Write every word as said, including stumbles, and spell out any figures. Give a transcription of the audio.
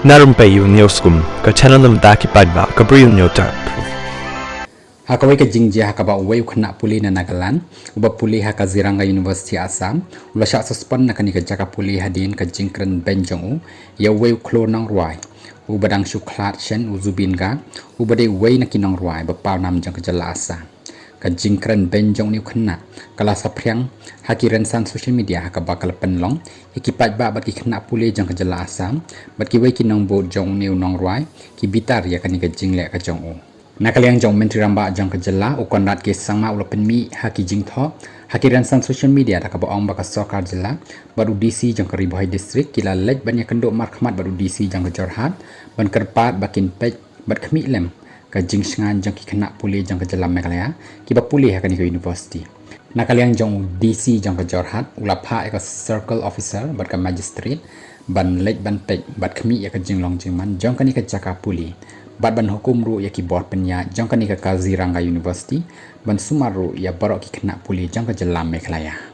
Na rympei ïa u News Kum, ka channel na bynta ki paidbah ka Bri u Newtap. Ha kawei ka jingjia ha kaba uwei u khynnah pule na Nagaland, uba pule ha ka Kaziranga University Assam, u la shah suspend na kane ka jaka pule hadien ka jingkren beiñ jong u ïa uwei u khlur nongrwai uba dang shu khlad shen, u Zubeen Garg, uba dei uwei na ki nongrwai ba pawnam jong ka jylla Assam. Ka jingkren beiñ jong une u khynnah ka la saphriang ha ki rynsan social media ha kaba ka la pynlong ïa ki paidbah bad ki khynnah pule jong ka jylla Assam bad kiwei ki nongbud jong une u nongrwai ki bitar ïa kane ka jingleh ka jong u. Na ka liang jong u Myntri Rangbah jong ka jylla, u Conrad K Sangma, u la pynmih ha ki jingthoh ha ki rynsan social media da kaba ong ba ka sorkar jylla bad u D C jong ka Ri Bhoi District ki la leit ban ïakynduh markhmat bad u D C jong ka Jorhat ban kyrpad ba kin peit bad khmih lem ka jingshngaiñ jong ki khynnah pule jong ka jylla Meghalaya kiba pule ha kane ka university. Na ka liang jong u D C jong ka Jorhat, u la phah ïa ka circle officer bad ka magistrate ban leit ban peit bad khmih ïa ka jinglong jingman jong kane ka jaka pule bad ban hukum ruh ïa ki bor pynïaid jong kane ka Kaziranga University ban sumar ruh ïa baroh ki khynnah pule jong ka jylla Meghalaya.